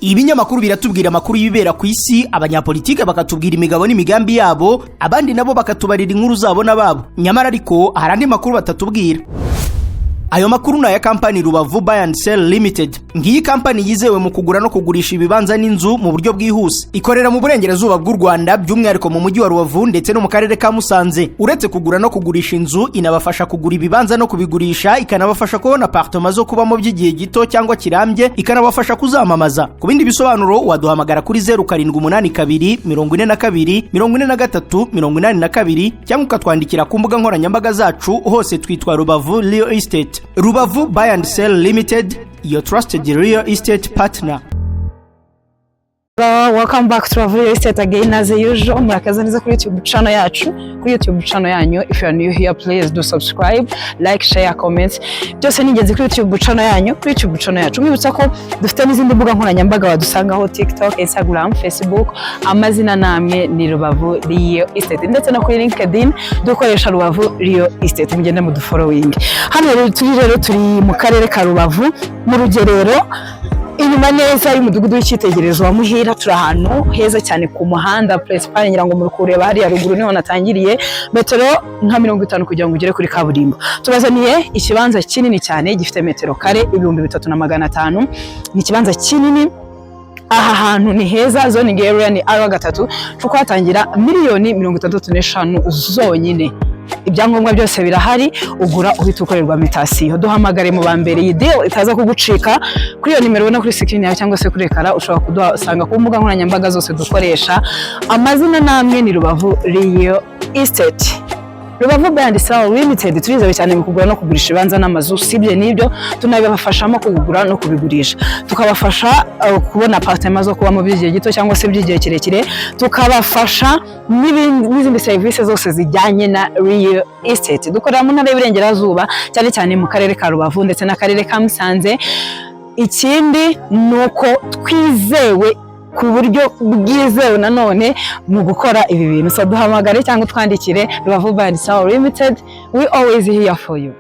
Ibinyamakuru biratubwira amakuru y'ibibera ku isi, abanyapolitike bakatubwira imigabo n'imigambi yabo, abandi nabo bakatubarira inkuru zabo n'ababo. Nyamara ariko hari andi makuru batatubwira. Ayo makuru ni aya kampani Rubavu Buy and Sell Limited. Ngiyi kampani yizewe mu kugura no kugurisha ibibanza n'inzu mu buryo bwihuse. Ikorera mu burengerazuba bw'u Rwanda, by'umwihariko mu mujyi wa Rubavu ndetse no mu karere ka Musanze. Uretse kugura no kugurisha inzu, inabafasha kugura ibibanza no kubigurisha, ikanabafasha kubona apartema zo kubamo by'igihe gito cyangwa kirambye, ikanabafasha kuzamamaza. Ku bindi bisobanuro waduhamagara kuri 0782 42 43 82, cyangwa ukatwandikira ku mbuga nkoranyambaga zacu. Hose twitwa Rubavu Real Estate. Rubavu Buy and Sell Limited, your trusted real estate partner. Hello, welcome back to Rubavu Real Estate again as usual. Murakaza neza kuri YouTube channel yacu, kuri YouTube channel yanyu. If you are new here, please do subscribe, like, share, comment. Byose ni ingenzi kuri YouTube channel yanyu, kuri YouTube channel yacu. Mwibutsa ko dufite n'izindi mbuga nkoranyambaga wadusangaho: TikTok, Instagram, Facebook. Amazina namwe ni Rubavu Real Estate, ndetse no kuri LinkedIn dukoresha Rubavu Real Estate. Mugende mudu following. Hano rero turi mu karere ka Rubavu, mu Rugerero, inyuma neza y'umudugudu w'icyitegererezo wa Muhira. Turi ahantu heza cyane ku muhanda principal. Ngira ngo muri kureba hariya ruguru niho natangiriye, metero nka 50 kugira ngo ugere kuri kaburimbo. Tubazaniye ikibanza kinini cyane gifite metero kare 3500. Ni ikibanza kinini, aha hantu ni heza. Zoning area ni R3. Tukahatangira miliyoni 65 zonyine. Ibyangombwa byose birahari, ugura uhita ukorerwa mutation. Duhamagare mu ba mbere iyi deal itaza kugucika, kuri iyo nimero ubona kuri screen yawe cyangwa se kuri écran. Ushobora kuduhasanga ku mbuga nkoranyambaga zose dukoresha. Amazina namwe ni Rubavu Real Estate. Rubavu Buy and Sell Limited turizewe cyane mu kugura no kugurisha ibibanza n'amazu. Usibye n'ibyo, tunabibafashamo kugura no kubigurisha, tukabafasha kubona apartment zo kubamo by'igihe gito cyangwa se by'igihe kirekire, tukabafasha n'izindi serivisi zose zijyanye na real estate. Dukorera mu ntara y'Iburengerazuba, cyane cyane mu karere ka Rubavu ndetse n'akarere ka Musanze. Ikindi ni uko twizewe ku buryo bwizewe nanone mu gukora ibi bintu. So duhamagare cyangwa utwandikire. Rubavu Buy and Sell Limited, we always here for you.